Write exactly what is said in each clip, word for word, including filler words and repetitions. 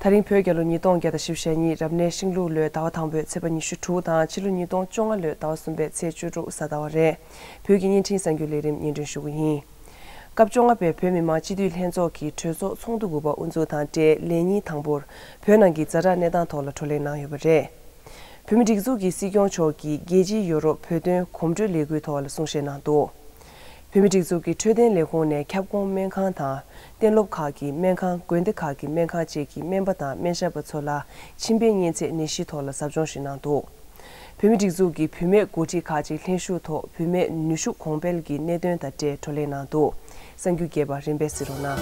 ད་རིང་བོད་རྒྱལ་ལོ་ཉིས་སྟོང་བརྒྱ་དང་བཞི་བཅུ་ཞེ་གཉིས་རབ་གནས་ཤིང་ལུག་ལོའི་ཟླ་བ་དང་པོའི་ཚེས་པ་ཉི་ཤུ་དྲུག་དང་ཕྱི་ལོ་ཉིས་སྟོང་བཅོ་ལྔ་ལོའི་ཟླ་བ་གསུམ་པའི་ཚེས་བཅུ་དྲུག་གཟའ་ཟླ་བ་རེད། བོད་ཀྱི་བརྙན་འཕྲིན་གསར་འགྱུར་ལས་རིམ་སྙན་སྒྲོན་ཞུ་གི་ཡིན། སྐབས་བཅོ་ལྔ་པའི་བོད་མི་མང་སྤྱི་འཐུས་ལྷན་ཚོགས་ཀྱི་གྲོས་ཚོགས་ཚོགས་འདུ་དགུ་པ་དབུ་འཛུགས་དང་འབྲེལ་ལས་ཉིན་དང་པོར་བོད་ནང་གི་ཛ་དྲག་གནས་སྟངས་ཐོག་ལ་བགྲོ་གླེང་གནང་ཡོད་པ་རེད། བོད་མི་སྒྲིག་འཛུགས་ཀྱི་སྲིད་སྐྱོང་མཆོག་གིས་རྒྱལ་སྤྱིའི་ཡོ་རོབ་བོད་དོན་གོམ་བགྲོད་ལས་འགུལ་ཐོག་ལ་གསུང་བཤད་གནང་འདུག་བོད་མི་སྒྲིག་འཛུགས་ཀྱི་འཕྲོད་བསྟེན་ལས་ཁུངས་ནས་ཁྱབ་ཁོངས་སྨན་ཁང་དང་། གཏན་སློབ་ཁག་གི་སྨན་ཁང་། དགོན་སྡེ་ཁག་གི་སྨན་ཁང་བཅས་ཀྱི་སྨན་པ་དང་སྨན་ཞབས་པ་ཚོ་ལ་མཆིན་པའི་གཉན་ཚད་ནད་གཞིའི་ཐོག་ལ་ཟབ་སྦྱོང་ཞིག་གནང་འདུག་བོད་མི་སྒྲིག་འཛུགས་ཀྱི་བུད་མེད་འགོ་ཁྲིད་ཁག་ཅིག་ལྷན་ཞུགས་ཐོག་བུད་མེད་ནུས་ཤུགས་གོང་འཕེལ་གྱི་གནད་དོན་དང་འབྲེལ་བགྲོ་གླེང་གནང་འདུག་གསར་འགྱུར་རྒྱས་པ་རིམ་པས་གཟིགས་རོགས་གནང་།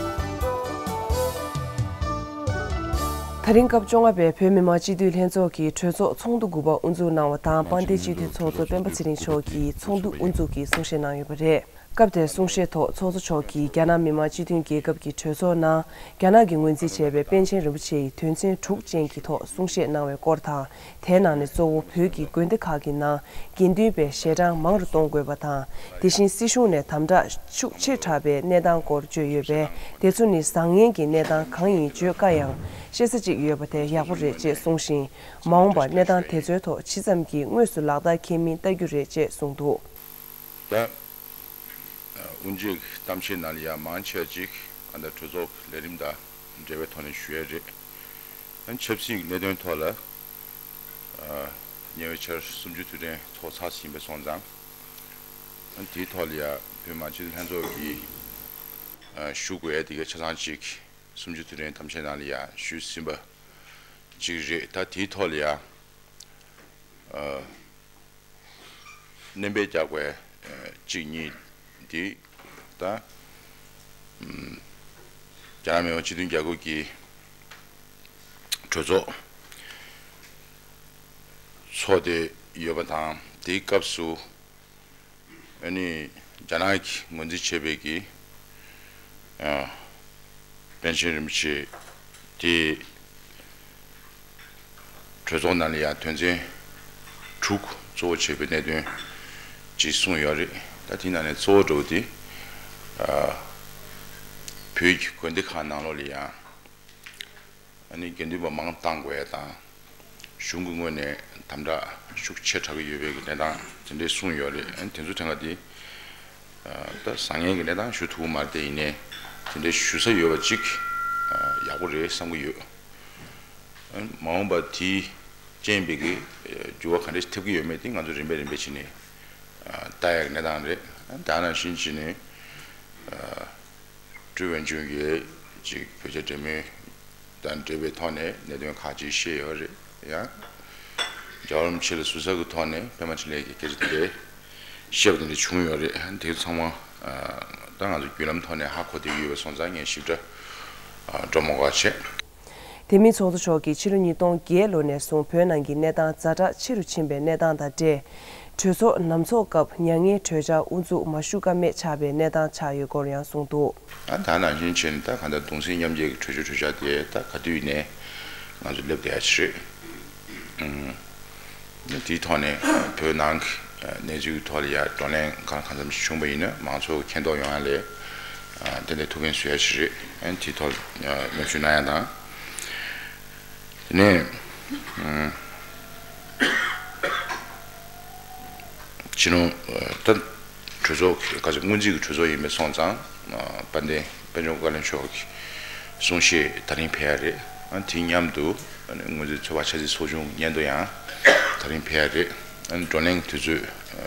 ད་རིང་སྐབས་བཅོ་ལྔ་པའི་བོད་མི་མང་སྤྱི་འཐུས་ལྷན་ཚོགས་ཀྱི་གྲོས་ཚོགས་ཚོགས་འདུ་དགུ་པ་དབུ་འཛུགས་གནང་བ་དང་། དཔལ་ལྡན་སྤྱི་འཐུས་ཚོགས་གཙོ་སྤེན་པ་ཚེ་རིང་མཆོག་གིས་ཚོགས་འདུ་དབུ་འཛུགས་ཀྱིས་གསུང་བཤད་གནང་ཡོད་པ་རེད། སྐབས་དེར་གསུང་བཤད་ཐོག་ཚོགས་གཙོ་མཆོག་གིས་རྒྱ་ནག་མི་དམངས་སྤྱི་མཐུན་རྒྱལ་ཁབ་ཀྱི་གྲོས་ཚོགས་ནང་རྒྱ་ནག་གིས་ངོས་འཛིན་བྱས་པའི་པཎ་ཆེན་རིན་པོ་ཆེ་ཡི་དོན་ཚན་དྲུག་ཅན་གྱི་ཐོག་གསུང་བཤད་གནང་བའི་སྐོར་དང་། དེའི་ནང་ནས་གཙོ་བོ་བོད་ཀྱི་དགོན་སྡེ་ཁག་གི་ནང་དགེ་འདུན་པའི་ཞལ་གྲངས་མང་རུ་གཏོང་དགོས་པ་དང་། དེ་བཞིན་སྲིད་གཞུང་ནས་དམ་དྲག་ཤུགས་ཆེ་དྲགས་པའི་གནས་སྟངས་སྐོར་བརྗོད་ཡོད་པས། དེ་ཚོ་ནི་བཟང་ངན་གྱི་གནས་སྟངས་གང་ཡིན་བརྗོད་དཀའ་ཡང་། ཤེས་ས་གཅིག་ཡོད་པ་དེ་ཡག་པོ་རེད་ཅེས་གསུངས་ཤིང་། མ་འོངས་པར་གནས་སྟངས་དེ་ཚོའི་ཐོག་ཇི་ཙམ་གྱིས་དངོས་སུ་ལག་བསྟར་འཁེལ་མིན་ལྟ་རྒྱུ་རེད་ཅེས་གསུངས་འདུག་ད། དབུ་འབྱེད་གཏམ་བཤད་ནང་ལ་ཡང་མང་ཆེ་བ་ཅིག་གང་ལྟར་གྲོས་ཚོགས་ལས་རིམ་དང་འབྲེལ་བའི་ཐོག་ནས་ཞུ་ཡས་རེད། ཨ་ནི་ཆབ་སྲིད་ཀྱི་གནད་དོན་ཐོག་ལ་ཉེ་བའི་ཆར་གསུམ་བཅུའི་དུས་དྲན་ཚོགས་ཚར་ཟིན་པ་སོང་ཙང་། ཨ་ནི་དེའི་ཐོག་ལ་ཡང་བོད་མི་མང་སྤྱི་འཐུས་ལྷན་ཚོགས་ཀྱིས་ཞུ་དགོས་ཡས་དེ་ག་ཆ་ཚང་ཅིག་གསུམ་བཅུའི་དུས་དྲན་གཏམ་བཤད་ནང་ལ་ཡང་ཞུས་ཟིན་པ་ཅིག་རེད། ད་དེའི་ཐོག་ལ་ཡང་། སྣོན་པ་རྒྱག་པའི་གཅིག་གཉིས་འདི་ད་རྒྱ་ནག་མི་དམངས་སྤྱི་མཐུན་རྒྱལ་ཁབ་ཀྱི་གྲོས་ཚོགས་ཚོགས་ཏེ་ཡོད་པ་དང་། དེའི་སྐབས་སུ་ཨ་ནི་རྒྱ་ནག་གིས་ངོས་འཛིན་བྱས་པའི་གི་པཎ་ཆེན་རིན་པོ་ཆེ་དེ་གྲོས་ཚོགས་ནང་ལ་ཡང་དོན་ཚན་དྲུག་གཙོ་བོ་བྱས་པའི་གནད་དོན་ཅིག་གསུངས་ཡོད་རེད། ད་དེ་ནང་ནས་གཙོ་བོ་འདྲ་བོ་དེ་བོད་ཀྱི་དགོན་སྡེ་ཁག་ནང་ལོགས་ལ་ཡང་ཨ་ནི་དགེ་འདུན་པ་མང་བཏང་དགོས་ཡ་དང་། གཞུང་གི་ངོས་ནས་དམ་དྲག་ཤུགས་ཆེ་དྲགས་ཀྱི་ཡོད་པའི་གི་གནས་སྟངས་དེ་འདྲས་གསུངས་ཡོད་རེད། ཨ་ནི་དེ་ཚོ་དེ་སྔ་དེ་ད་བཟང་ངན་གྱི་གནས་སྟངས་ཞུ་ཐུབ་ཀྱི་མ་རེད་དེ། ཡིན་ནའི་དེ་འདྲས་ཞུ་ས་ཡོད་པ་གཅིག་ཡག་པོ་རེད་བསམ་གྱི་ཡོད། ཨ་ནི་མ་འོངས་པ་དེའི་རྐྱེན་པས་གི་འགྱུར་བ་ག་འདྲས་ཐེབས་ཀྱི་ཡོད་མེད་དེ་ང་ཚོ་རིམ་པས་རིམ་པས་བྱས་ནས་ལྟ་ཡག་གི་གནས་སྟངས་རེད། ཨ་ནི་དེ་ནང་བཞིན་བྱས་ནས། ཀྲུའུ་ཝེན་ཅུན་གྱིས་ཅིག་བོད་རྒྱ་འབྲེལ་མོལ་དང་འབྲེལ་བའི་ཐོག་ནས་གནད་དོན་ཁག་ཅིག་བཤད་ཡོད་རེད། ཡང་རྒྱལ་བ་རིན་པོ་ཆེ་ལ་ཟུར་ཟ་གི་ཐོག་ནས་པད་མ་འཕྲིན་ལས་ཀྱི་སྐད་ཆ་དེ་འདྲའི་བཤད་པ་དེ་འདྲ་བྱུང་ཡོད་རེད། དེ་ཚང་མ་ད་ང་ཚོ་བརྒྱུད་ལམ་ཐོག་ནས་ཧ་གོ་བསྡད་ཀྱི་ཡོད་པ་སོང་ཙང་ངས་ཞིབ་ཕྲ་འགྲོ་མ་དགོས་པ་བྱས། དེ་མིན་ཚོགས་གཙོ་མཆོག་གིས་ཕྱི་ལོ་ཉིས་སྟོང་བརྒྱད་ལོ་ནས་བཟུང་བོད་ནང་གི་གནས་སྟངས་ཛ་དྲག་ཆེ་རུ་ཕྱིན་པའི་གནས་སྟངས་དང་འབྲེལ། གྲོས་ཚོགས་ནམ་ཚོགས་སྐབས་མྱ་ངན་གྲོས་འཆར་དབུ་འཛུགས་མ་ཞུ་ཀ་མེད་ཆགས་པའི་གནས་སྟངས་ཆགས་ཡོད་སྐོར་ཡང་གསུངས་འདུག་ཨ་ད་ནང་བཞིན་བྱས་ནས་ད་ག་འདྲ་གདུང་སེམས་མཉམ་སྐྱེད་ཀྱི་གྲོས་ཆོད་གྲོས་འཆར་དེ་ད་ག་དུས་ནས་ང་ཚོ་སླེབས་བསྡད་ཡ་ཅིག་རེད། ཨུམ། དེའི་ཐོག་ནས་བོད་ནང་གི་གནས་ཚུལ་གྱི་ཐོག་ལ་ཡ་བགྲོ་གླེང་གང་གང་འཚམ་ཞིག་བྱུང་བ་ཡིན་ན་མང་ཚོགས་ཀྱི་མཁྱེན་རྟོགས་ཡོང་ཡ་ལས་ཏན་ཏན་ཐུགས་ཕན་གསོས་ཡ་ཞིག་རེད། ཨ་ནི་དེའི་ཐོག་མཉམ་ཞུགས་གནང་ཡ་དང་། དེ་ནས་ཕྱི་ནང་ད་གྲོས་ཚོགས་ག་ཚོད་སྔོན་རྩིས་ཀྱི་གྲོས་ཚོགས་ཡིན་པ་སོང་ཙང་དཔལ་ལྡན་དཔལ་འབྱོར་བཀའ་བློན་མཆོག་གི་གསུང་བཤད་ད་རིང་ཕེབས་ཡ་རེད། ཨ་ནི་དེ་མཉམ་དུ་ཨ་ནི་སྔོན་རྩིས་ཚོད་དཔག་འཆར་རྩིས་ཚོགས་ཆུང་སྙན་ཐོ་ཡང་ད་རིང་ཕེབས་ཡ་རེད། ཨ་ནི་བགྲོ་གླེང་དུས་ཚོད་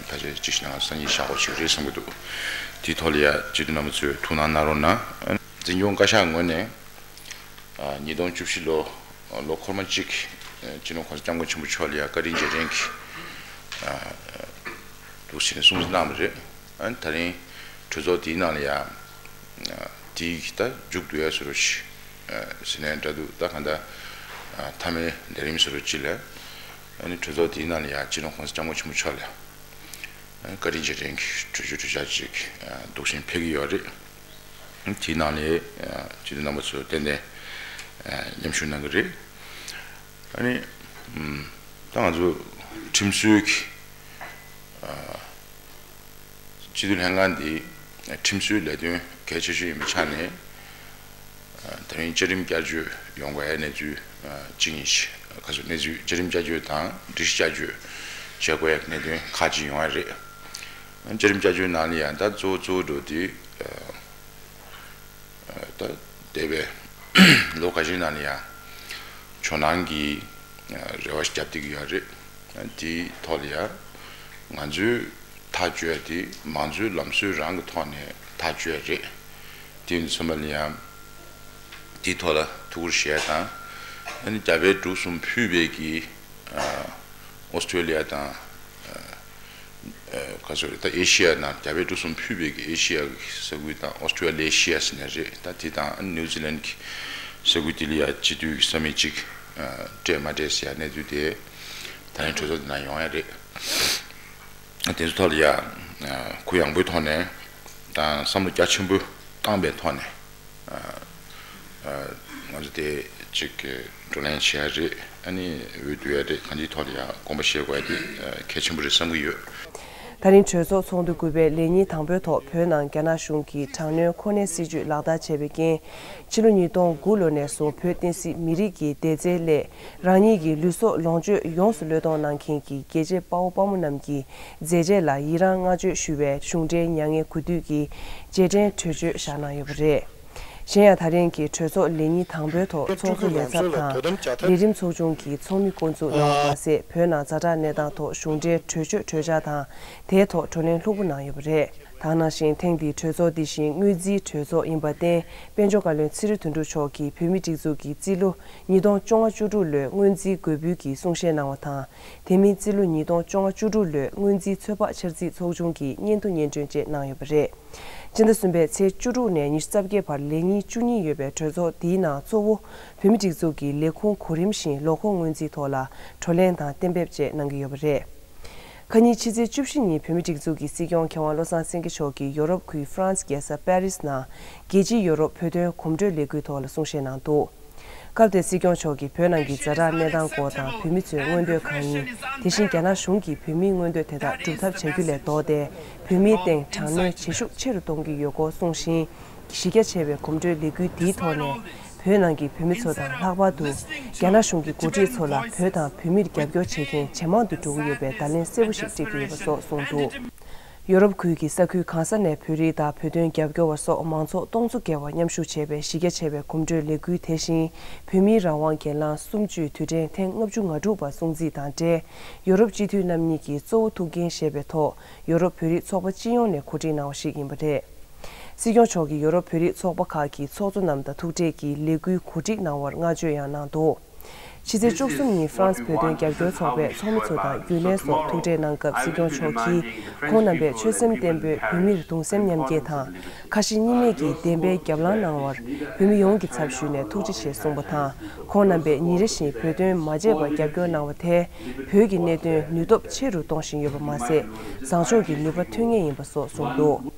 ཕལ་ཆེར་གཅིག་ཤིག་ནང་སང་ཉིན་ཞག་པོ་ཞིག་རེད་བསམ་གྱི་འདུག་དེའི་ཐོག་ལ་ཡ་སྤྱི་འཐུས་རྣམ་པ་ཚོས་ཐུགས་སྣང་གནང་རོགས་གནང་། འཛིན་སྐྱོང་བཀའ་ཤག་ངོས་ནས་ཉིས་སྟོང་བཅུ་བཞི་ལོ་ལོ་འཁོར་མ་གཅིག་སྤྱི་ནོར་༸གོང་ས་༸སྐྱབས་མགོན་ཆེན་པོ་མཆོག་ལ་ཡ་བཀའ་དྲིན་རྗེས་དྲན་གྱི་འདུག་ཟེར་ནས་གསུང་གནང་བ་རེད། ཨ་ནི་ད་རིང་གྲོས་ཚོགས་དེའི་ནང་ལ་ཡ་དེའི་ད་མཇུག་བསྡུ་ཡ་བཟོ་འདྲ་ཞིག་ཟེར་ནས་འདྲ་འདུག་ད་གང་ལྟར་མཐའ་མའི་ལས་རིམ་བཟོ་འདྲ་ཅིག་ལ་ཨ་ནི་གྲོས་ཚོགས་དེའི་ནང་ལ་ཡ་སྤྱི་ནོར་༸གོང་ས་༸སྐྱབས་མགོན་ཆེན་པོ་མཆོག་ལ་བཀའ་དྲིན་རྗེས་དྲན་གྱི་གྲོས་ཆོད་གྲོས་འཆར་ཅིག་འདུག་སེ་ཕེབས་ཀྱི་ཡོད་རེད། དེའི་ནང་ལ་སྤྱི་འཐུས་རྣམ་པ་ཚོ་ཏན་ཏན་མཉམ་ཞུགས་གནང་གི་རེད། ཨ་ནི་ད་ང་ཚོ་ཁྲིམས་སྲོལ་གྱི་སྤྱི་འཐུས་ལྷན་ཁང་འདི་ཁྲིམས་སྲོལ་ལས་དོན་གལ་ཆེ་ཤོས་ཡིན་པའི་ཆ་ནས་ད་རིང་བཅའ་ཁྲིམས་བསྐྱར་བཅོས་ཡོང་དགོས་ཡ་གནས་ཚུལ་ གཅིག་ཡིན་ཞེས་ཁ་སོ་གནས་ཚུལ་བརྒྱུད་རིམ་བསྐྱར་བཅོས་དང་སྒྲིག་གཞི་བསྐྱར་བཅོས་བྱེད་དགོས་ཡག་གནད་དོན་ཁག་ཅིག་ཡོང་ཡ་རེད། བརྒྱུད་རིམ་བསྐྱར་བཅོས་ནང་ལ་ཡང་ད་གཙོ་བོ་གཙོ་བོ་འགྲོ་དུས། ད་འདས་པའི་ལོ་འགའ་ཤས་ནང་ལ་ཡང་ཇོ་ནང་གི་རེ་བ་ཞིག་བརྒྱབ་བསྡད་ཀྱི་ཡོད་རེད། དེའི་ཐོག་ལ་ཡང་ང་ཚོས་ཐག་གཅོད་ཡ་དེ་མང་གཙོའི་ལམ་སྲོལ་རང་གི་ཐོག་ནས་ཐག་གཅོད་ཡ་རེད། དེ་ཡིན་ཙམ་པ་ལ་ཡང་དེའི་ཐོག་ལ་ཐུགས་ཁུར་བཞེས་ཡ་དང་། ཨ་ནི་རྒྱ་བལ་འབྲུག་གསུམ་ཕུད་པའི་གི་ཨོ་སི་ཀྲོ་ལི་ཡ་དང་། ག་ཚོད་རེད། ད་ཨེ་ཤི་ཡ་ནང་རྒྱ་བལ་འབྲུག་གསུམ་ཕུད་པའི་གི་ཨེ་ཤི་ཡ་གི་ས་ཁུལ་དང་ཨོ་སི་ཀྲོ་ལེ་ཤི་ཡ་ཟེར་ནས་རེད། ད་དེ་དང་ནིའུ་ཛི་ལན་གི་ས་ཁུལ་དེ་ལ་ཡ་སྤྱི་འཐུས་ཀྱི་ས་མིག་གཅིག་སྤྲད་མ་སྤྲད་ཟེར་ཡ་གནས་ཚུལ་དེ་ད་རིང་གྲོས་ཚོགས་དེ་ནང་ཡོང་ཡ་རེད། དེ་ཚོ་ཐོག་ལ་ཡ་གུ་ཡངས་པོའི་ཐོག་ནས་དང་བསམ་བློ་རྒྱ་ཆེན་པོ་བཏང་པའི་ཐོག་ནས། ང་ཚོ་དེ་གཅིག་གི་བགྲོ་གླེང་བྱེད་ཡ་རེད། ཨ་ནི་འོས་བསྡུ་ཡ་རེད། གང་ཅིའི་ཐོག་ལ་ཡང་དགོངས་པ་བཞེས་དགོས་ཡ་དེ་གལ་ཆེན་པོ་རེད་བསམ་གྱི་ཡོད། ད་རིང་གྲོས་ཚོགས་ཚོགས་འདུ་དགུ་པའི་ལས་ཉིན་དང་པོའི་ཐོག་བོད་ནང་རྒྱ་ནག་གཞུང་གིས་དྲག་གནོན་ཁོ་ནའི་སྲིད་བྱུས་ལག་བསྟར་བྱས་པའི་རྐྱེན། ཕྱི་ལོ་ཉིས་སྟོང་དགུ་ལོ་ནས་བཟུང་བོད་བསྟན་སྲིད་མི་རིགས་ཀྱི་བདེ་རྩའི་སླད་རང་ཉིད་ཀྱི་ལུས་སྲོག་ལོངས་སྤྱོད་ཡོངས་སུ་བློས་གཏོང་གནང་མཁན་གྱི་རྒྱལ་གཅེས་དཔའ་བོ་དཔའ་མོ་རྣམས་ཀྱི་མཛད་རྗེས་ལ་ཡི་རངས་བསྔགས་བརྗོད་ཞུ་བའི་གཞུང་འབྲེལ་མྱ་ངན་གུས་འདུད་ཀྱི་རྗེས་དྲན་གྲོས་ཆོད་བཞག་གནང་ཡོད་པ་རེད། གཞན་ཡང་ད་རིང་གི་གྲོས་ཚོགས་ལས་ཉིན་དང་པོའི་ཐོག་ཚོགས་གཙོ་ལས་ཚབ་དང་ལས་རིམ་ཚོགས་ཆུང་གི་ཚོགས་མི་བསྐོ་འཛུགས་གནང་བ་མ་ཟད། བོད་ནང་ཛ་དྲག་གནས་སྟངས་ཐོག་གཞུང་འབྲེལ་གྲོས་ཆོད་གྲོས་འཆར་དང་དེའི་ཐོག་བགྲོ་གླེང་ལྷུག་པོ་གནང་ཡོད་པ་རེད། ད་ག་ནང་བཞིན་ཐེངས་འདིའི་གྲོས་ཚོགས་འདི་བཞིན་སྔོན་རྩིས་གྲོས་ཚོགས་ཡིན་པར་བརྟེན། དཔལ་འབྱོར་བཀའ་བློན་ཚེ་རིང་དོན་གྲུབ་མཆོག་གིས་བོད་མིའི་སྒྲིག་འཛུགས་ཀྱི་རྩིས་ལོ་ཉིས་སྟོང་བཅོ་ལྔ་བཅུ་དྲུག་ལོའི་སྔོན་རྩིས་འགོད་འབུལ་གྱི་གསུང་བཤད་གནང་བ་དང་། དེ་མིན་རྩིས་ལོ་ཉིས་སྟོང་བཅོ་ལྔ་བཅུ་དྲུག་ལོའི་སྔོན་རྩིས་ཚོད་དཔག་འཆར་རྩིས་ཚོགས་ཆུང་གི་སྙན་ཐོ་སྙན་སྒྲོན་བཅས་གནང་ཡོད་པ་རེད། སྤྱི་ཟླ་གསུམ་པའི་ཚེས་བཅུ་དྲུག་ནས་ཉི་ཤུ་རྩ་བརྒྱད་བར་ལས་ཉིན་བཅུ་གཉིས་ཡོད་པའི་གྲོས་ཚོགས་འདིའི་ནང་གཙོ་བོ་བོད་མིའི་སྒྲིག་འཛུགས་ཀྱི་ལས་ཁུངས་གོ་རིམ་བཞིན་ལོ་འཁོར་སྔོན་རྩིས་ཐོག་ལ་བགྲོ་གླེང་དང་གཏན་འབེབས་བཅས་གནང་གི་ཡོད་པ་རེད། ཁ་ཉིན་ཕྱི་ཚེས་བཅུ་བཞི་ཉིན་བོད་མིའི་སྒྲིག་འཛུགས་ཀྱི་སྲིད་སྐྱོང་མཁས་དབང་བློ་བཟང་སེང་གེ་མཆོག་གིས་ཡོ་རོབ་ཁུལ་ཧྥ་རན་སི་རྒྱལ་ས་པེ་རིས་ནང་རྒྱལ་སྤྱིའི་ཡོ་རོབ་བོད་དོན་གོམ་བགྲོད་ལས་འགུལ་ཐོག་ལ་གསུང་བཤད་གནང་འདུག་སྐབས་དེར་སྲིད་སྐྱོང་མཆོག་གིས་བོད་ནང་གི་ཛ་དྲག་གནས་སྟངས་སྐོར་དང་། བོད་མི་ཚོའི་མངོན་འདོད་གང་ཡིན། དེ་བཞིན་རྒྱ་ནག་གཞུང་གིས་བོད་མིའི་མངོན་འདོད་དེ་དག་སྒྲུབ་ཐབས་བྱ་རྒྱུ་ལས་ལྡོག་སྟེ། བོད་མིའི་སྟེང་དྲག་གནོན་བྱེད་ཤུགས་ཆེ་རུ་གཏོང་གི་ཡོད་སྐོར་གསུངས་ཤིང་། གཞི་རྒྱ་ཆེ་བའི་གོམ་བགྲོད་ལས་འགུལ་འདིའི་ཐོག་ནས། བོད་ནང་གི་བོད་མི་ཚོ་དང་། ལྷག་པར་དུ་རྒྱ་ནག་གཞུང་གི་འགོ་ཁྲིད་ཚོ་ལ་བོད་དང་བོད་མིར་རྒྱབ་སྐྱོར་བྱེད་མཁན་ཇེ་མང་དུ་འགྲོ་གི་ཡོད་པའི་བརྡ་ལན་གསལ་པོ་ཞིག་སྤྲད་ཀྱི་ཡོད་པ་སོགས་གསུངས་འདུག་ཡོ་རོབ་ཁུལ་གྱི་ས་ཁུལ་གང་ས་ནས་བོད་རིགས་དང་བོད་དོན་རྒྱབ་སྐྱོར་བ་སོགས་མང་ཚོགས་སྟོང་ཚོ་བརྒལ་བ་མཉམ་ཞུགས་བྱས་པའི་གཞི་རྒྱ་ཆེ་བའི་གོམ་བགྲོད་ལས་འགུལ་དེ་བཞིན། བོད་མིའི་རང་དབང་སྒེར་ལངས་གསུམ་བཅུའི་དུས་དྲན་ཐེངས་ལྔ་བཅུ་ང་དྲུག་པ་སྲུང་བརྩི་དང་འབྲེལ། ཡོ་རོབ་སྤྱི་འཐུས་རྣམ་གཉིས་ཀྱིས་གཙོ་བོ་ཐུགས་འགན་བཞེས་པའི་ཐོག་ཡོ་རོབ་བོད་རིགས་ཚོགས་པ་སྤྱི་ཡོངས་ནས་གོ་སྒྲིག་གནང་བ་ཞིག་ཡིན་པ་རེད། སྲིད་སྐྱོང་མཆོག་གིས་ཡོ་རོབ་བོད་རིགས་ཚོགས་པ་ཁག་གི་ཚོགས་གཙོ་རྣམས་དང་ཐུག་འཕྲད་ཀྱིས་ལས་འགུལ་གོ་སྒྲིག་གནང་བར་བསྔགས་བརྗོད་ཡང་གནང་འདུག་ཕྱི་ཚེས་བཅུ་གསུམ་ཉིན་ཧྥ་རན་སི་བོད་དོན་རྒྱབ་སྐྱོར་ཚོགས་པའི་ཚོགས་མི་ཚོ་དང་རྒྱུན་ལས་སོགས་ཐུག་འཕྲད་གནང་སྐབས། སྲིད་སྐྱོང་མཆོག་གིས་ཁོང་རྣམ་པས་ཆོད་སེམས་བརྟན་པོས་བོད་མིར་གདུང་སེམས་མཉམ་སྐྱེད་དང་། ཁ་ཞེ་གཉིས་མེད་ཀྱིས་བདེན་པའི་རྒྱབ་ལངས་གནང་བར་བོད་མི་ཡོངས་ཀྱི་ཚབ་ཞུས་ནས་ཐུགས་རྗེ་ཆེ་གསུངས་པ་དང་། ཁོང་རྣམ་པས་ཉིན་རེ་བཞིན་བོད་དོན་མ་བརྗེད་པར་རྒྱབ་སྐྱོར་གནང་བ་དེས་བོད་ཀྱི་གནད་དོན་ནུས་སྟོབས་ཆེ་རུ་གཏོང་བཞིན་ཡོད་པ་མ་ཟད། བཟང་ཕྱོགས་ཀྱི་ནུས་པ་ཐོན་ངེས་ཡིན་པ་སོགས་གསུངས་འདུག་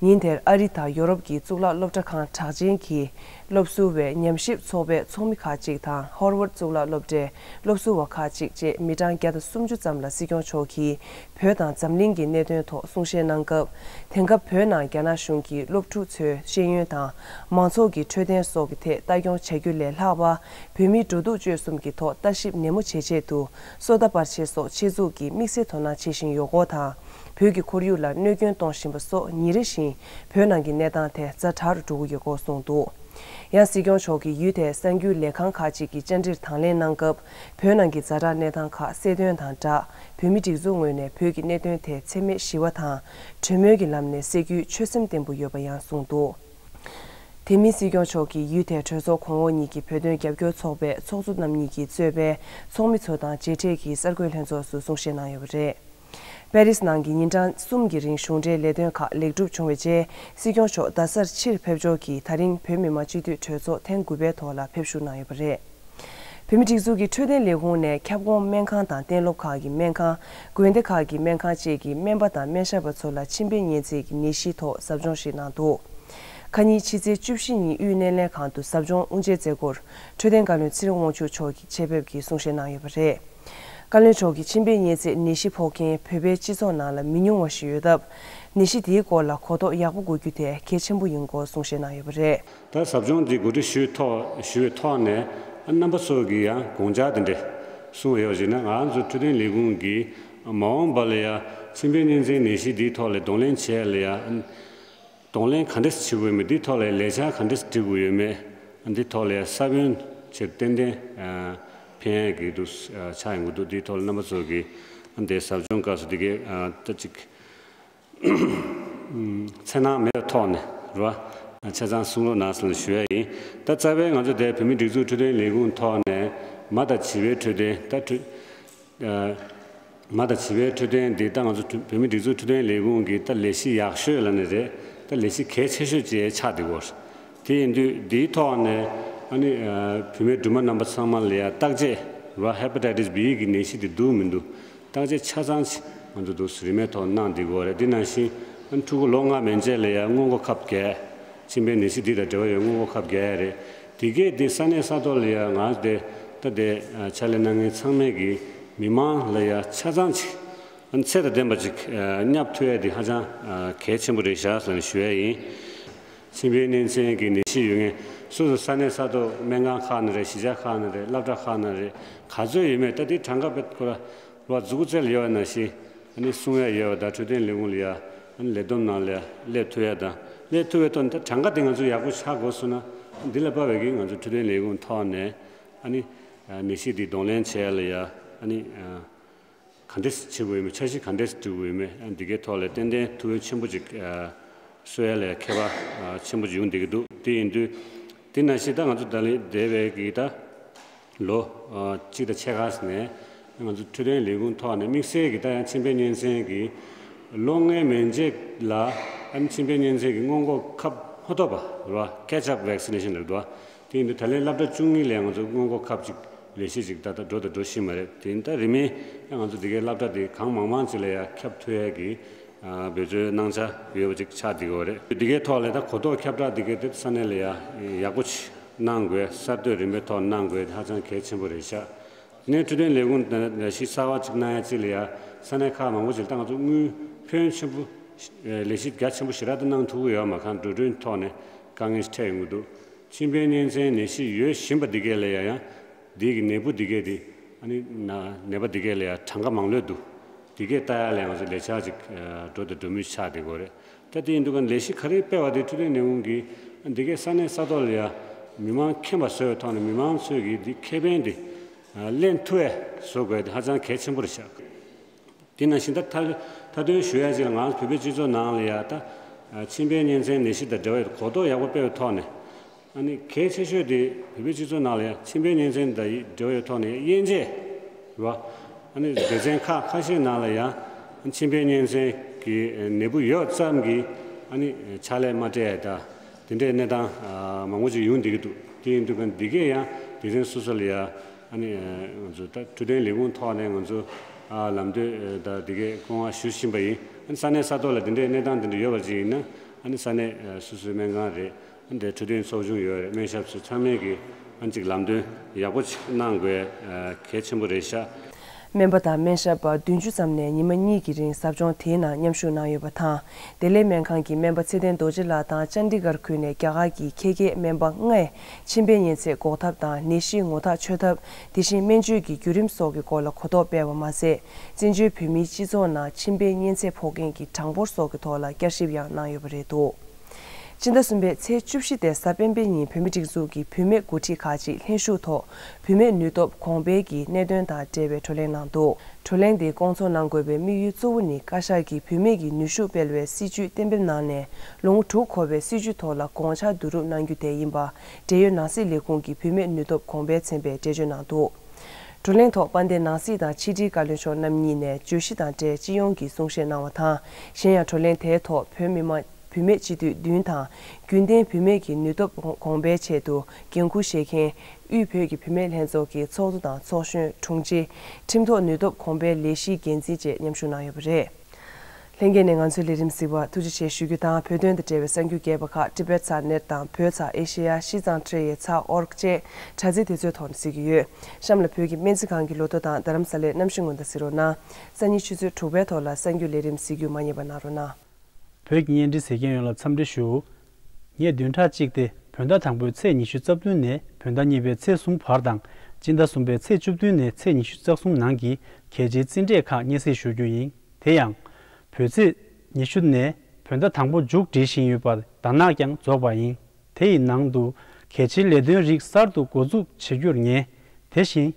ཉིན་དེར་ཨ་རི་དང་ཡོ་རོབ་ཀྱི་གཙུག་ལག་སློབ་གྲྭ་ཁང་གྲགས་ཅན་གྱི་སློབ་ཟུར་བའི་ཉམས་ཞིབ་ཚོགས་པའི་ཚོགས་མི་ཁག་ཅིག་དང་། ཧོར་ཝརཌ་གཙུག་ལག་སློབ་གྲྭའི་སློབ་ཟུར་བ་ཁག་ཅིག་བཅས་མི་གྲངས་བརྒྱ་དང་སུམ་ཅུ་ཙམ་ལ་སྲིད་སྐྱོང་མཆོག་གིས་བོད་དང་འཛམ་གླིང་གི་གནད་དོན་ཐོག་གསུང་བཤད་གནང་སྐབས། དེང་སྐབས་བོད་ནང་རྒྱ་ནག་གཞུང་གིས་སློབ་ཕྲུག་ཚོའི་ཤེས་ཡོན་དང་མང་ཚོགས་ཀྱི་འཕྲོད་བསྟེན་སོགས་ཀྱི་ཐད་ལྟ་སྐྱོང་བྱ་རྒྱུ་ལས་ལྷག་པ། བོད་མིའི་འགྲོ་འདུག་སྤྱོད་གསུམ་གྱི་ཐོག་ལྟ་ཞིབ་ནན་མོ་བྱེད་ཆེད་དུ། སོ་ལྟ་པར་ཆས་སོགས་ཆེད་འཛུགས་ཀྱིས་དམིགས་བསལ་དོ་སྣང་བྱེད་བཞིན་ཡོད་སྐོར་དང་། བོད་ཀྱི་ཁོར་ཡུག་ལ་གནོད་སྐྱོན་གཏོང་བཞིན་པ་སོགས་ཉིན་རེ་བཞིན་བོད་ནང་གི་གནས་སྟངས་དེ་ཛ་དྲག་ཏུ་འགྲོ་གི་ཡོད་སྐོར་གསུངས་འདུག་ཡང་སྲིད་སྐྱོང་མཆོག་གིས་ཡུལ་དེའི་གསར་འགྱུར་ལས་ཁང་ཁག་ཅིག་གིས་བཅར་འདྲིར་དང་ལེན་གནང་སྐབས། བོད་ནང་གི་ཛ་དྲག་གནས་སྟངས་ཁག་གསལ་སྟོན་དང་སྦྲགས། བོད་མིའི་སྒྲིག་འཛུགས་ངོས་ནས་བོད་ཀྱི་གནད་དོན་དེ་འཚེ་མེད་ཞི་བ་དང་གྲོས་མོལ་གྱི་ལམ་ནས་སེལ་རྒྱུའི་ཆོད་སེམས་བརྟན་པོ་ཡོད་པ་ཡང་གསུངས་འདུག་དེ་མིན་སྲིད་སྐྱོང་མཆོག་གིས་ཡུལ་དེའི་གྲོས་ཚོགས་གོང་འོག་གཉིས་ཀྱི་བོད་དོན་རྒྱབ་སྐྱོར་ཚོགས་པའི་ཚོགས་གཙོ་རྣམ་གཉིས་ཀྱིས་གཙོས་པའི་ཚོགས་མི་ཚོ་དང་མཇལ་འཕྲད་ཀྱིས་གསར་འགོད་ལྷན་ཚོགས་སུ་གསུང་བཤད་གནང་ཡོད་པ་རེད། པེ་རིས་ནང་གི་ཉིན་གྲངས་གསུམ་གྱི་རིང་གཞུང་འབྲེལ་ལས་དོན་ཁག་ལེགས་གྲུབ་བྱུང་བའི་རྗེས། སྲིད་སྐྱོང་མཆོག་རྡ་སར་ཕྱིར་ཕེབས་འབྱོར་གྱིས་ད་རིང་བོད་མི་མང་སྤྱི་འཐུས་གྲོས་ཚོགས་ཐེངས་དགུ་པའི་ཐོག་ལ་ཕེབས་ཞུགས་གནང་ཡོད་པ་རེད། བོད་མིའི་སྒྲིག་འཛུགས་ཀྱི་འཕྲོད་བསྟེན་ལས་ཁུངས་ནས་ཁྱབ་ཁོངས་སྨན་ཁང་དང་གཏན་སློབ་ཁག་གི་སྨན་ཁང་། དགོན་སྡེ་ཁག་གི་སྨན་ཁང་བཅས་ཀྱི་སྨན་པ་དང་སྨན་ཞབས་པ་ཚོ་ལ་མཆིན་པའི་ཉེན་ཚད་ཀྱི་ནད་གཞིའི་ཐོག་ཟབ་སྦྱོང་ཞིག་གནང་འདུག་ཁ་ཉིན་ཕྱི་ཚེས་བཅུ་བཞི་ཉིན་དབུས་སྣེ་ལེན་ཁང་དུ་ཟབ་སྦྱོང་དབུ་འབྱེད་མཛད་སྒོར་འཕྲོད་བསྟེན་བཀའ་བློན་ཚེ་རིང་དབང་ཕྱུག་མཆོག་གིས་ཆེད་ཕེབས་ཀྱིས་གསུང་བཤད་གནང་ཡོད་པ་རེད། བཀའ་བློན་མཆོག་གིས་མཆིན་པའི་ཉེན་ཚད་ནད་གཞི་ཕོག་མཁན་བོད་པའི་སྤྱི་ཚོགས་ནང་ལ་མི་ཉུང་བ་ཞིག་ཡོད་སྟབས། ནད་གཞི་དེའི་སྐོར་ལ་གོ་རྟོགས་ཡག་པོ་དགོས་རྒྱུ་དེ་གལ་ཆེན་པོ་ཡིན་སྐོར་གསུང་བཤད་གནང་ཡོད་པ་རེད། ད་ཟབ་སྦྱོང་འདི་གོ་སྒྲིག་ཞུས་ཐོག་ཞུ་བའི་ཐོག་ནས་ རྣམ་པ་ཚོ་གིས་ཡང་དགོངས་འཆར་དེ་འདྲ་གསུངས་ཡོད་ཅེ་ན། ང་ཚོ་འཕྲོད་བསྟེན་ལས་ཁུངས་ཀྱིས་མ་འོངས་པ་ལ་ཡང་མཆིན་པའི་གཉན་ཚད་ནད་གཞི་འདིའི་ཐོག་ལ་གདོང་ལེན་བྱས་ལ་ཡང་གདོང་ལེན་ག་འདྲས་བྱེད་དགོས་ཡོད་མེད། འདིའི་ཐོག་ལ་ལས་འཆར་ག་འདྲས་སྒྲིག་དགོས་ཡོད་མེད། འདིའི་ཐོག་ལ་ཡང་ས་བོན་ཆེད་ཏན་ཏན་ཕན་ཡག་གི་འདུག་ཆགས་ཡོང་གི་འདུག་འདིའི་ཐོག་ལ་རྣམ་པ་ཚོ་གིས་འདི་ཟབ་སྦྱོང་སྐབས་སུ་འདི་གའི་ད་ཅིག་འཚེར་སྣང་མེད་པའི་ཐོག་ནས་རེད་བ། ཆ་ཚང་གསུང་རོགས་གནང་ཟེར་ནས་ཞུ་ཡ་ཡིན། ད་རྩ་བའི་ང་ཚོ་དེ་བོད་མིའི་སྒྲིག་འཛུགས་འཕྲོད་བསྟེན་ལས་ཁུངས་ཐོག་ནས་མ་དང་བྱིས་པའི་འཕྲོད་བསྟེན། ད་འཕྲོད་མ་དང་བྱིས་པའི་འཕྲོད་བསྟེན་འདི་ད་ང་ཚོ་བོད་མིའི་སྒྲིག་འཛུགས་འཕྲོད་བསྟེན་ལས་ཁུངས་ཀྱི་ད་ལས་གཞི་ཡག་ཤོས་ལབ་ནས་རེད། ད་ལས་གཞི་གལ་ཆེ་ཤོས་ཅིག་ཆགས་བསྡད་ཡོད་རེད། དེ་ཡིན་དུས་འདིའི་ཐོག་ནས་ཨ་ནི་བུད་མེད་སྦྲུམ་མ་རྣམ་པ་ཚང་མ་ལ་ཡ་བརྟག་དཔྱད་རེད་བ། ཧེ་པ་ཊའི་ཊི་སི་བྷི་གི་ནད་གཞི་དེ་འདུག་མི་འདུག་བརྟག་དཔྱད་ཆ་ཚང་ཅིག་ང་ཚོ་འདུག་རིན་མེད་ཐོག་གནང་བསྡད་ཡོད་རེད། དེ་ནང་བཞིན་ཕྲུ་གུ་ལོ་ལྔ་མན་ཆད་ལ་ཡང་སྔོན་འགོག་ཁབ་བརྒྱབ། མཆིན་པའི་ནད་གཞི་འདི་དང་འབྲེལ་བ་ཡོད་སྔོན་འགོག་ཁབ་བརྒྱབ་ཡ་རེད། དེ་གས་དེ་ས་གནས་ས་ཐོག་ལ་ཡང་ང་དེ་ད་དེ་ཕྱག་ལས་གནང་མཁན་ཚང་མས་ཀྱི་མི་མང་ལ་ཡང་ཆ་ཚང་ཅིག་ཚད་དང་ལྡན་པ་ཅིག་བསྙབ་ཐུབ་ཡ་དེ་ཧ་ཅང་གལ་ཆེན་པོ་རེད་ཤག་ཟེར་ནས་ཞུ་ཡ་ཡིན། མཆིན་པའི་གཉན་ཚད་ཀྱི་ནད་གཞི་ཡོད་མཁན་སོ་སོ་ས་གནས་ས་ཐོག་སྨན་ཁང་ཁག་ནང་རེད། གཞིས་ཆགས་ཁག་ནང་རེད། སློབ་གྲྭ་ཁག་ནང་རེད། ག་ཚོད་ཡོད་མེད་ད་དེ་གྲངས་ཀ་དཔེ་ཁོ་ར་རོ་མཛུ་གུ་རྩེ་ལ་ཡོད་པ་ནང་བཞིན་ཨ་ནི་གསུང་ཡ་ཡོད་པ་དང་། འཕྲོད་བསྟེན་ལས་ཁུངས་ལ་ཡ་ཨ་ནི་ལས་བསྡོམས་ནང་ལ་ཡ་སླེབས་ཐུབ་ཡ་དང་། སླེབས་ཐུབ་པའི་ཐོག་ནས་ད་གྲངས་ཀ་དེ་ང་ཚོ་ཡག་པོ་ཆགས་དགོས་སོང་ན། འདི་ལ་དཔག་པའི་གི་ང་ཚོ་འཕྲོད་བསྟེན་ལས་ཁུངས་ཐོག་ནས་ཨ་ནི་ནད་གཞི་འདི་གདོང་ལེན་བྱེད་ཡ་ལ་ཡ་ཨ་ནི་ག་འདྲས་བྱེད་དགོས་ཡོད་མེད། འཆར་གཞི་ག་འདྲས་སྒྲིག་དགོས་ཡོད་མེད། ཨ་འདི་གའི་ཐོག་ལ་ཏན་ཏན་ཐུགས་ཕན་ཆེན་པོ་ཅིག་གསོ་ཡ་ལ་ཡ་ཁྱད་པར་ཆེན་པོ་ཅིག་ཡོང་བསྡད་ཀྱི་འདུག་དེ་ཡིན་དུས་དེ་ནང་བཞིན་ད་ང་ཚོ་ད་ལན་འདས་པའི་གི་ད་ལོ་གཅིག་དང་ཕྱེད་ཀ་ནས་ང་ཚོ་འཕྲོད་བསྟེན་ལས་ཁུངས་ཐོག་ནས་དམིགས་བསལ་གྱི་ད་ཡང་མཆིན་པའི་གཉན་ཚད་ཀྱི་ལོ་ལྔའི་མན་ཆད་ལ་ཨ་ནི་མཆིན་པའི་གཉན་ཚད་ཀྱི་སྔོན་འགོག་ཁབ་ཧོ་ཐོབ་པ་རེད་བ། ཀེ་ཆི་ཨབ་ཝེག་སི་ནེ་ཤན་ལབ་འདུག་དེ་ཡིན་དུས་ད་ལན་སློབ་གྲྭ་བཅུ་གཉིས་ལ་ང་ཚོ་སྔོན་འགོག་ཁབ་ཅིག་ལས་གཞི་ཅིག་ད་ལྟ་འགྲོ་དང་འགྲོ་བཞིན་པ་རེད། དེ་ཡིན་ད་རིན་མེད་ཡང་ང་ཚོ་འདི་གའི་སློབ་གྲྭ་དེ་གང་མང་མང་ཅིག་ལ་ཡང་ཁྱབ་ཐུབ་ཡ་གི་འབད་བརྩོན་གནང་འཆར་ཡོད་པ་ཅིག་ཆགས་བསྡད་ཡོད་རེད། འདི་གའི་ཐོག་ལ་ད་གོ་རྟོགས་ཁྱབ་བསྒྲགས་འདི་གའི་དེ་ས་གནས་ལ་ཡང་ཡག་པོ་ཅིག་གནང་དགོས། གསར་གཏོད་རིམ་པའི་ཐོག་གནང་དགོས། དེ་ཧ་ཅང་གལ་ཆེན་པོ་རེད་ཤག་དེ་ནས་འཕྲོད་བསྟེན་ལས་ཁུངས་ནས་གཞི་གསར་བ་ཅིག་གནང་ཡ་ཅིག་ལ་ཡང་ས་གནས་ཁག་མང་པོ་ཅིག་ལ་ད་ང་ཚོ་དངུལ་ཕོན་ཆེན་པོ་ལས་གཞི་རྒྱ་ཆེན་པོ་ཞེ་དྲག་ཏུ་གནང་ཐུབ་ཀྱི་ཡོད་མ་རེད། འགྲོ་གྲོན་ཐོག་ནས་དཀའ་ངལ་འཕྲད་ཡོང་གི་འདུག་མཆིན་པའི་གཉན་ཚད་ནད་གཞི་ཡོད་བཞིན་པ་འདི་གས་ལ་ཡ་ཡང་འདི་གི་ནད་འབུ་འདི་གས་དེ་ཨ་ནི་ན་ནད་པ་འདི་གས་ལ་ཡ་གྲངས་ཀ་མང་ལོས་འདུག་འདི་གས་ལྟ་ཡ་ལ་ང་ཚོ་ལས་འཆར་ཅིག་འགྲོ་དང་འགྲོ་མུས་ཆགས་བསྡད་ཡོད་རེད། ད་དེ་ཡིན་དུས་ག་ལས་གཞི་ག་རེ་སྤེལ་བ་དེ་འཕྲོད་བསྟེན་ལས་ཁུངས་ཀྱིས་འདི་གས་ས་གནས་ས་ཐོག་ལ་ཡ་མི་མང་མཁྱེན་པ་བཟོ་བའི་ཐོག་ནས་མི་མང་ཚོས་ཀྱིས་འདི་ཁེ་ཕན་དེ་ལེན་ཐུབ་ཡ་བཟོ་དགོས་དེ་ཧ་ཅང་གལ་ཆེན་པོ་རེད་ཤག་དེ་ནང་བཞིན་ད་མཐའ་མཐའ་དོན་ཞུ་ཡ་ཅིག་ལ་ང་ཚོ་བོད་པའི་སྤྱི་ཚོགས་ནང་ལ་ཡ་ད་མཆིན་པའི་གཉན་ཚད་ནད་གཞི་དང་འབྲེལ་བའི་གོ་རྟོགས་ཡག་པོ་སྤེལ་བའི་ཐོག་ནས་ཨ་ནི་གལ་ཆེ་ཤོས་དེ་བོད་པའི་སྤྱི་ཚོགས་ནང་ལ་ཡ་མཆིན་པའི་གཉན་ཚད་དང་འབྲེལ་བའི་ཐོག་ནས་དབྱེ་འབྱེད་རེད་བ། ཨ་ནི་སྡེ་ཚན་ཁག་ཁ་ཤས་ནང་ལ་ཡ་མཆིན་པའི་གཉན་ཚད་ཀྱི་ནད་འབུ་ཡོད་ཙམ་གྱི་ཨ་ནི་ཕྱག་ལས་མ་སྤྲད་ཡ་ད་དེ་འདྲའི་གནས་སྟངས་མང་པོ་ཅིག་ཡོང་བསྡད་ཀྱི་འདུག་དེ་ཡིན་དུས་ག་འདི་གས་ཡང་སྡེ་ཚན་སོ་སོ་ལ་ཡ་ཨ་ནི་ང་ཚོ་ད་འཕྲོད་བསྟེན་ལས་ཁུངས་ཐོག་ནས་ང་ཚོ་ཨ་ལམ་སྟོན་ད་འདི་གས་སྐུ་ངལ་ཞུ་བཞིན་པ་ཡིན། ཨ་ནི་ས་གནས་ས་ཐོག་ལ་འདི་འདྲའི་གནས་སྟངས་འདི་འདྲ་ཡོད་པ་ཅིག་ཡིན་ན་ཨ་ནི་ས་གནས་སོ་སོའི་སྨན་ཁང་རེད། ཨ་ནི་འཕྲོད་བསྟེན་ཚོགས་ཆུང་ཡོད་རེད། སྨན་ཞབས་སུ་ཚང་མས་ཀྱི་ཨ་ནི་ཅིག་ལམ་སྟོན་ཡག་པོ་ཅིག་གནང་དགོས་གལ་ཆེན་པོ་རེད་ཤག་སྨན་པ་དང་སྨན་ཞབས་པ་བདུན་ཅུ་ཙམ་ནས་ཉི་མ་གཉིས་ཀྱི་རིང་ཟབ་སྦྱོང་དེའི་ནང་མཉམ་ཞུགས་གནང་ཡོད་པ་དང་། བདེ་ལེགས་སྨན་ཁང་གི་སྨན་པ་ཚེ་བརྟན་རྡོ་རྗེ་ལགས་དང་ཅན་ཌི་གར་ཁུལ་ནས་རྒྱ་གར་གྱི་ཁྱད་མཁས་སྨན་པ་ལྔས་མཆིན་པའི་གཉན་ཚད་འགོག་ཐབས་དང་ནད་གཞི་ངོ་ཐག་ཆོད་ཐབས། དེ་བཞིན་སྨན་བཅོས་ཀྱི་བརྒྱུད་རིམ་སོགས་ཀྱི་སྐོར་ལ་གོ་རྟོགས་སྤེལ་བ་མ་ཟད། བཙན་བྱོལ་བོད་མིའི་སྤྱི་ཚོགས་ནང་མཆིན་པའི་གཉན་ཚད་ཕོག་མཁན་གྱི་གྲངས་འབོར་སོགས་ཀྱི་ཐོག་ལ་བསྐྱར་ཞིབ་ཡང་གནང་ཡོད་པ་རེད་འདུག་སྤྱི་ཟླ་གསུམ་པའི་ཚེས་བཅུ་བཞི་སྟེ་གཟའ་སྤེན་པའི་ཉིན་བོད་མིའི་སྒྲིག་འཛུགས་ཀྱི་བུད་མེད་འགོ་ཁྲིད་ཁག་ཅིག་ལྷན་ཞུགས་ཐོག་བུད་མེད་ནུས་སྟོབས་གོང་སྤེལ་གྱི་གནད་དོན་དང་འབྲེལ་བའི་བགྲོ་གླེང་གནང་འདུག་བགྲོ་གླེང་འདི་སྐོང་ཚོགས་གནང་དགོས་པའི་དམིགས་ཡུལ་གཙོ་བོ་ནི་བཀའ་ཤག་གིས་བུད་མེད་ཀྱི་ནུས་ཤུགས་སྤེལ་བའི་སྲིད་ཇུས་གཏན་འབེབས་གནང་ནས་ལོ་ངོ་དྲུག་འཁོར་བའི་སྲིད་ཇུས་ཐོག་ལ་དགོངས་འཆར་བསྡུ་རུབ་གནང་རྒྱུ་དེ་ཡིན་པ། འབྲེལ་ཡོད་ནང་སྲིད་ལས་ཁུངས་ཀྱི་བུད་མེད་ནུས་སྟོབས་གོང་འཕེལ་ཚན་པས་འགྲེལ་བརྗོད་གནང་འདུག་བགྲོ་གླེང་ཐོག་དཔལ་ལྡན་ནང་སྲིད་དང་ཕྱི་དྲིལ་བཀའ་བློན་མཆོག་རྣམ་གཉིས་ནས་བརྗོད་གཞི་དང་འབྲེལ་སྤྱི་ཡོངས་ཀྱི་གསུང་བཤད་གནང་བ་དང་། གཞན་ཡང་བགྲོ་གླེང་དེའི་ཐོག་བོད་མི་མང་བུད་མེད་སྤྱི་འཐུས་བདུན་དང་། རྒྱུན་ལྡན་བུད་མེད་ཀྱི་ནུས་སྟོབས་གོང་འཕེལ་ཆེད་དུ་འགན་འཁུར་བཞེས་མཁན་དབུས་བོད་ཀྱི་བུད་མེད་ལྷན་ཚོགས་ཀྱི་ཚོགས་གཙོ་དང་ཚོགས་གཞོན་དྲུང་ཆེ། ཁྲིམས་ཐོག་ནུས་སྟོབས་གོང་འཕེལ་ལས་གཞིའི་འགན་འཛིན་བཅས་མཉམ་ཞུགས་གནང་ཡོད་པ་རེད། ལྷན་རྒྱས་ནས་ང་ཚོའི་ལས་རིམ་གཟིགས་པར་ཐུགས་རྗེ་ཆེ་ཞུ་རྒྱུ་དང་། བོད་དོན་དང་འབྲེལ་བའི་གསར་འགྱུར་རྒྱས་པ་ཁག་Tibet Sat Net དང་བོད་ཚ་ཨེ་ཤེ་ཡ་ཤིས་ཙང་ཁྲེ་ཡེ་ཚ་ཨོར་ཀ་བཅས་དྲ་ཚིགས་དེ་ཚོའི་ཐོག་ནས་གཟིགས་ཀྱི་ཡོད། གཤམ་ལ་བོད་ཀྱི་སྨན་རྩིས་ཁང་གི་ལོ་ཐོ་དང་རྡ་རམ་ས་ལའི་གནམ་གཤིས་སྔོན་བརྡ་གཟིགས་རོགས་གནང་། སང་ཉིན་ཆུ་ཚོད་དྲུག་པའི་ཐོག་ལ་གསར་འགྱུར་ལས་རིམ་གཟིགས་རྒྱུ་མ་བསྙེལ་བ་གནང་རོགས་གནང་། བོད་ཀྱི་བརྙན་འཕྲིན་གཟིགས་མཁན་ཡོངས་ལ་འཚམས་འདྲི་ཞུ། ངས་བདུན་ཕྲག་གཅིག་སྟེ། བོད་ཟླ་དང་པོའི་ཚེས་ཉི་ཤུ་རྩ་བདུན་ནས་བོད་ཟླ་གཉིས་པའི་ཚེས་གསུམ་བར་དང་། སྤྱི་ཟླ་གསུམ་པའི་ཚེས་བཅུ་བདུན་ནས་ཚེས་ཉི་ཤུ་རྩ་གསུམ་ནང་གི་གལ་ཆེའི་རྩིས་འབྲས་ཁག་སྙན་སེང་ཞུ་རྒྱུ་ཡིན། དེ་ཡང་། བོད་ཚེས་ཉི་ཤུ་ནས་བོད་ཟླ་དང་པོ་མཇུག་སྒྲིལ་བཞིན་ཡོད་པར་དར་ནག་ཀྱང་རྫོགས་པ་ཡིན། དེ་ཡི་ནང་དུ་གལ་ཆེའི་ལས་དོན་རིགས་གསར་དུ་འགོ་འཛུགས་བྱེད་རྒྱུར་ངེས། དེ་བཞིན།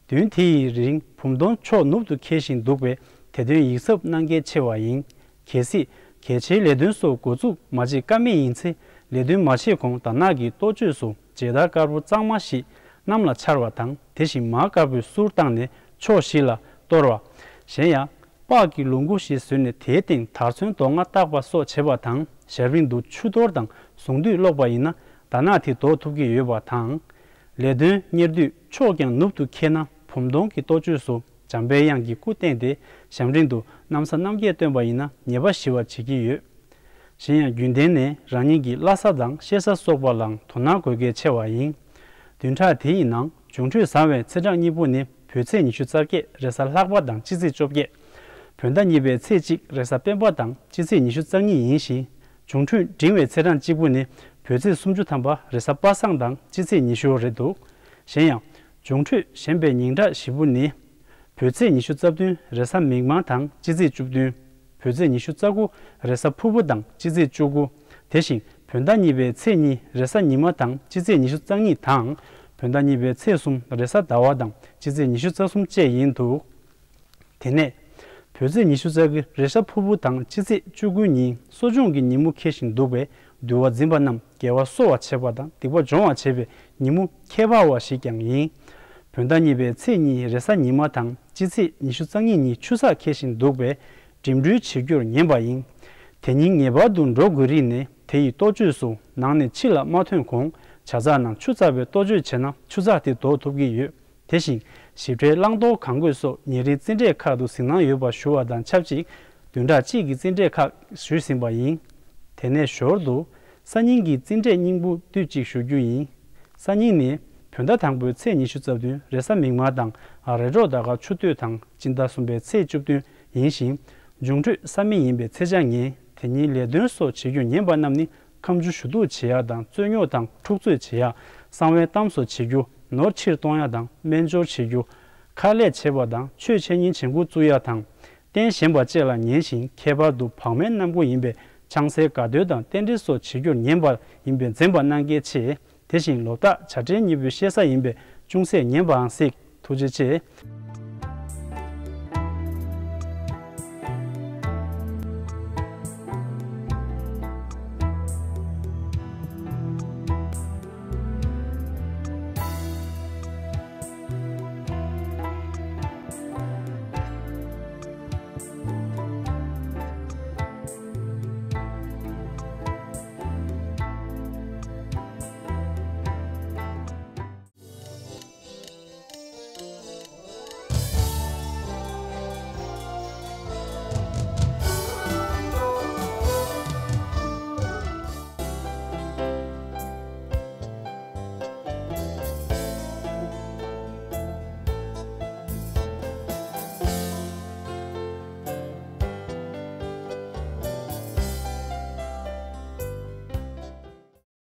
བདུན་དེ་ཡི་རིང་བུམ་སྟོང་ཕྱོགས་ནུབ་ཏུ་འཁེལ་བཞིན་འདུག་པས། དེ་དོན་ཡིད་གཟབ་གནང་གལ་ཆེ་བ་ཡིན། གལ་སྲིད་གལ་ཆེའི་ལས་དོན་སོགས་འགོ་འཛུགས་མ་བྱེད་ཀ་མེད་ཡིན་ཚེ། ལས་དོན་མ་བྱེད་གོང་དར་ནག་གི་གཏོ་བཅོས་སུ་མཇལ་དར་དཀར་པོ་གཙང་མ་ཞིག་གནམ་ལ་འཕྱར་བ་དང་། དེ་བཞིན་མར་དཀར་པོའི་གསུར་བཏང་ནས་ཕྱོགས་བཞི་ལ་གཏོར་བ། གཞན་ཡང་། པགས་ཀྱི་ལོངས་སྐུ་ཞིག་བཟོས་ནས་དེའི་སྟེང་དར་ཚོན་རྡོག་ལྔ་བཏགས་པ་སོགས་བྱེད་པ་དང་། ཞབས་རིམ་དུ་ཆུ་གཏོར་དང་གཟུངས་འདུས་ཀློག་པ་ཡིན་ན་དར་ནག་དེ་ཟློག་ཐུབ་ཀྱི་ཡོད་པ་དང་། ལས་དོན་གཉེར་དུས་ཕྱོགས་ཀྱང་ནུབ་ཏུ་འཁེལ་ན་བུམ་སྟོང་གི་གཏོ་བཅོས་སུ་འཇམ་པའི་དབྱངས་ཀྱི་སྐུ་བསྟན་ཏེ། ཞབས་འབྲིང་དུ་གནམ་ས་རྣམ་རྒྱལ་སྟོན་པ་ཡིན་ན་ཉེས་པ་ཞི་བ་བྱེད་ཀྱི་ཡོད། གཞན་ཡང་རྒྱུན་ལྡན་ནས་རང་ཉིད་ཀྱི་བླ་གཟའ་དང་གཤེད་གཟའ་སོགས་པ་ལའང་དོ་སྣང་དགོས་གལ་ཆེ་བ་ཡིན། བདུན་ཕྲག་དེ་ཡི་ནང་འབྱུང་འཕྲོད་བཟང་བའི་ཚེས་གྲངས་གཉིས་པོ་ནི་བོད་ཚེས་ཉི་ཤུ་རྩ་བརྒྱད་རེས་གཟའ་ལྷག་པ་དང་སྤྱི་ཚེས་བཅོ་བརྒྱད། བོད་ཟླ་གཉིས་པའི་ཚེས་གཅིག་རེས་གཟའ་སྤེན་པ་དང་སྤྱི་ཚེས་ཉི་ཤུ་རྩ་གཉིས་ཡིན་ཞིང་། འབྱུང་འཕྲོད་འབྲིང་བའི་ཚེས་གྲངས་གཅིག་པོ་ནི་བོད་ཚེས་སུམ་ཅུ་ཐམ་པ་རེས་གཟའ་པ་སངས་དང་སྤྱི་ཚེས་ཉི་ཤུ་རེད་འདུག། གཞན་ཡང་། འབྱུང་འཕྲོད་ཞན་པའི་ཉིན་གྲངས་བཞི་པོ་ནི། བོད་ཚེས་ཉི་ཤུ་རྩ་བདུན་རེས་གཟའ་མིག་དམར་དང་སྤྱི་ཚེས་བཅུ་བདུན། བོད་ཚེས་ཉི་ཤུ་རྩ་དགུ་རེས་གཟའ་ཕུར་བུ་དང་སྤྱི་ཚེས་བཅུ་དགུ། དེ་བཞིན་བོད་ཟླ་གཉིས་པའི་ཚེས་གཉིས་རེས་གཟའ་ཉི་མ་དང་སྤྱི་ཚེས་ཉི་ཤུ་རྩ་གཉིས་དང་། བོད་ཟླ་གཉིས་པའི་ཚེས་གསུམ་རེས་གཟའ་ཟླ་བ་དང་སྤྱི་ཚེས་ཉི་ཤུ་རྩ་གསུམ་བཅས་ཡིན་འདུག། དེ་ནས། བོད་ཚེས་ཉི་ཤུ་རྩ་དགུ་རེས་གཟའ་ཕུར་བུ་དང་སྤྱི་ཚེས་བཅུ་དགུ་ཉིན་གསོ་སྦྱོང་གི་ཉིན་མོ་འཁེལ་བཞིན་འདུག་པས། འདུལ་བ་འཛིན་པ་རྣམས་དགེ་བ་གསོ་བར་བྱེད་པ་དང་སྡིག་པ་སྦྱོང་བར་བྱེད་པའི་ཉིན་མོ་ཁྱད་པར་བ་ཞིག་ཀྱང་ཡིན། བོད་ཟླ་གཉིས་པའི་ཚེས་གཉིས་རེས་གཟའ་ཉི་མ་དང་སྤྱི་ཚེས་ཉི་ཤུ་རྩ་གཉིས་ཉིན་ཆུ་ཚགས་འཁེལ་བཞིན་འདུག་པས། འགྲིམ་འགྲུལ་བྱེད་རྒྱུར་ངན་པ་ཡིན། དེ་ཉིན་ངེས་པར་དུ་འགྲོ་དགོས་རིགས་ནི་དེ་ཡི་གཏོ་བཅོས་སུ་ནང་ནས་ཕྱི་ལ་མ་ཐོན་གོང་ཇ་ཚགས་ནང་ཆུ་བཙགས་པའི་གཏོ་བཅོས་བྱས་ན་ཆུ་ཚགས་དེ་ཟློག་ཐུབ་ཀྱི་ཡོད། དེ་བཞིན་ཞིབ་ཕྲའི་བླང་དོར་གང་དགོས་སོགས་ཉེ་རིང་རྩིས་འབྲས་ཁག་ཏུ་གཟིགས་གནང་ཡོད་པ་ཞུ་བ་དང་ཆབས་ཅིག་བདུན་ཕྲག་གཅིག་གི་རྩིས་འབྲས་ཁག་ཞུས་ཟིན་པ་ཡིན། དེ་ནས་ཞོར་དུ་སང་ཉིན་གྱི་རྩིས་འབྲས་སྙིང་པོ་བསྡུས་གཅིག་ཞུ་རྒྱུ་ཡིན། སང་ཉིན་ནི་བོད་ཟླ་དང་པོའི་ཚེས་ཉི་ཤུ་རྩ་བདུན་རེས་གཟའ་མིག་དམར་དང་རེས་གྲོགས་ཟླ་སྐར་ཆུ་སྟོད་དང་སྤྱི་ཟླ་གསུམ་པའི་ཚེས་བཅུ་བདུན་ཡིན་ཞིང་། འབྱུང་འཕྲོད་ས་མི་ཡིན་པའི་ཚེས་ཆ་ངན། དེ་ཉིན་ལས་དོན་སོགས་བྱེད་རྒྱུ་ངན་པ་རྣམས་ནི། ཁ་མཆུ་ཞུ་གཏུག་བྱེད་ཡག་དང་རྩོད་རྙོག་དང་འཁྲུག་རྩོད་བྱེད་ཡག་གསང་བའི་གཏམ་སོགས་བྱེད་རྒྱུ། ནོར་ཕྱིར་གཏོང་ཡག་དང་སྨན་སྦྱོར་བྱེད་རྒྱུ། ཁག་ལས་བྱེད་པ་དང་ཆོས་འཆད་ཉན་བྱེད་འགོ་བཙུགས་ཡག་དང་། རྟེན་བཞེངས་པ་བཅས་ལ་ཉན་ཞིང་ཁྱད་པར་དུ་བག་མའི་སྣམ་སྒོ་ཡིན་པས་ཕྱག་འཚལ་དགའ་སྟོན་དང་རྟེན་འབྲེལ་སོགས་བྱེད་རྒྱུར་ངན་པ་ཡིན་པས་འཛེམ་པ་གནང་གལ་ཆེ། དེ་བཞིན་ལོ་རྟགས་བྱ་སྤྲེལ་གཉིས་པོའི་གཤེད་གཟའ་ཡིན་པས་ཅུང་ཟད་ངན་པའང་སྲིད། ཐུགས་རྗེ་ཆེ།